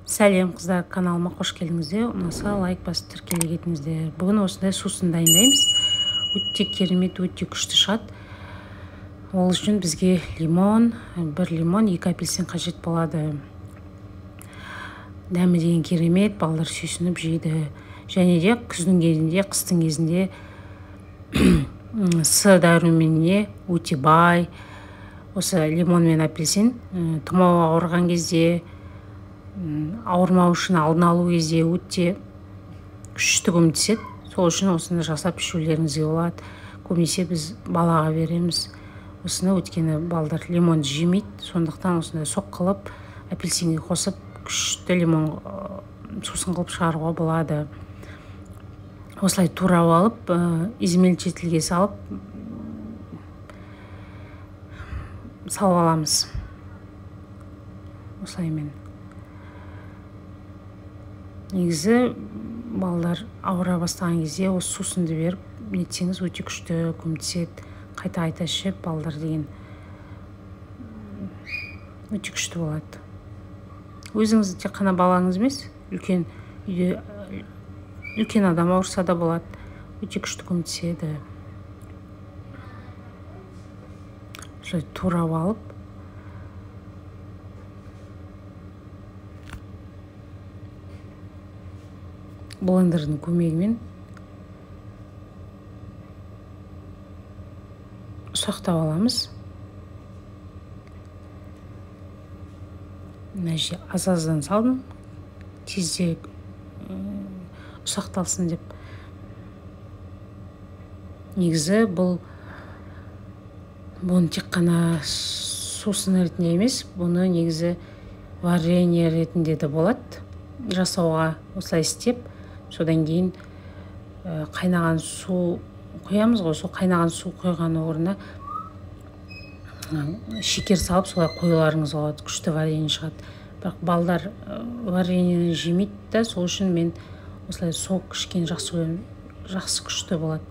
Сәлем қыздар, каналыма қош келдіңіздер. Ұнаса лайк басып тіркеле кетіңіздер. Бүгін осындай сусын дайындаймыз. Өте керемет, өте күшті шығады. Ол үшін бізге лимон, бір лимон, 2 апельсин қажет болады. Дәмі деген керемет, балалар сүйсініп жейді. Және де күздің кезінде, қыстың кезінде С дәруменіне өте бай. Осы лимон мен апельсин тұмау ауырған кезде, ауырмау үшін алдын алу кезде өте күшті көмектеседі. Сол үшін осыны жасап ішулеріңізге болады. Көбінесе біз балаға береміз осыны, өйткені балдар лимонды жемейді. Сондықтан осындай сок қылып, апельсинге қосып күшті лимон сусын қылып шығаруға болады. Осылай турап алып, измельчительге салып аламыз. Осылаймен. Негізі балалар ауыра бастаған кезде осы сусынды беріп нетсеңіз өте күшті көмектеседі. Қайта-қайта ішіп балалар деген өте күшті болады. Өзіңіз тек қана балаңыз емес, үлкен үйде үлкен адам ауырса да болады. Өте күшті көмектеседі. Осылай турап алып блендердің көмегімен ұсақтап аламыз. Мына жерде аз-аздан салдым, тезде ұсақталсын деп. Негізі бұны тек қана сусын ретінде емес, бұны негізі варенье ретінде де болады жасауға. Осылай істеп, содан кейін қайнаған су құямыз ғой, сол қайнаған су құйған орнына шекер салып солай қоюларыңыз болады, күшті варенье шығады. Бірақ балдар вареньені жемейді да, сол үшін мен осылай сок ішкен жақсы көремін, жақсы күшті болады.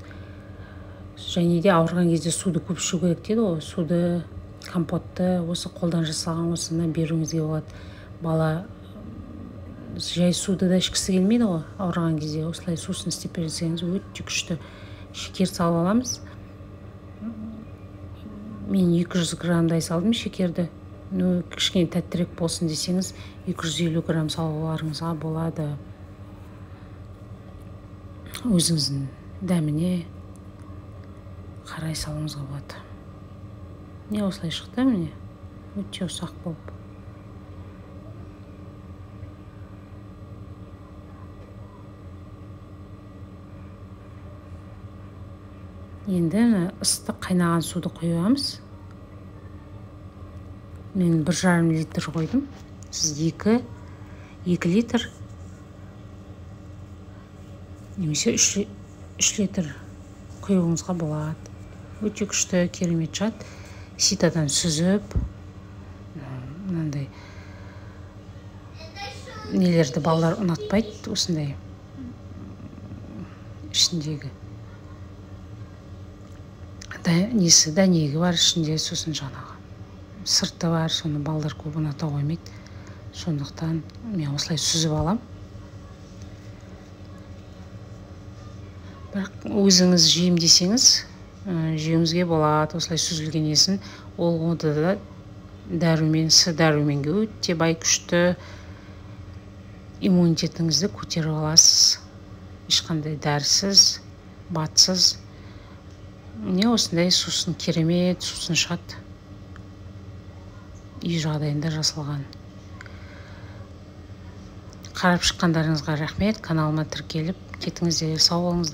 Және де ауырған кезде суды көп ішу керек дейді ғой, суды, компотты осы қолдан жасалған осыны беруіңізге болады. Бала жай суды да ішкісі келмейді ғой ауырған кезде, осылай сусын істеп берсеңіз өте күшті. Шекер салып аламыз. Мен 200 граммдай салдым шекерді. Ну, кішкене тәттірек болсын десеңіз 250 грамм салуларыңызға болады. Өзіңіздің дәміне қарай салуыңызға болады. Міне осылай шықты, міне өте ұсақ болып. Енді ыстық қайнаған суды құямыз. Мен 1,5 литр қойдым. Сіз 2 литр немесе 3 литр құюыңызға болады. Өте күшті, керемет шығады. Ситадан сүзіп, мынандай нелерді балалар ұнатпайды, осындай ішіндегі несі, дәнегі бар ішінде, сосын жаңағы сырты бар, соны балалар көп ұната қоймайды. Сондықтан мен осылай сүзіп алам. Бірақ өзіңіз жеймін десеңіз, жеуіңізге болады. Осылай сүзілген несін, ол онда да дәрумен, С дәруменге өте бай, күшті, иммунитетіңізді көтеріп аласыз. Ешқандай дәрісіз, батсыз. Міне осындай сусын, керемет сусын шығады. Үй жағдайында жасалған. Қарап шыққандарыңызға рахмет. Каналыма тіркеліп кетіңіздер. Сау болыңыздар.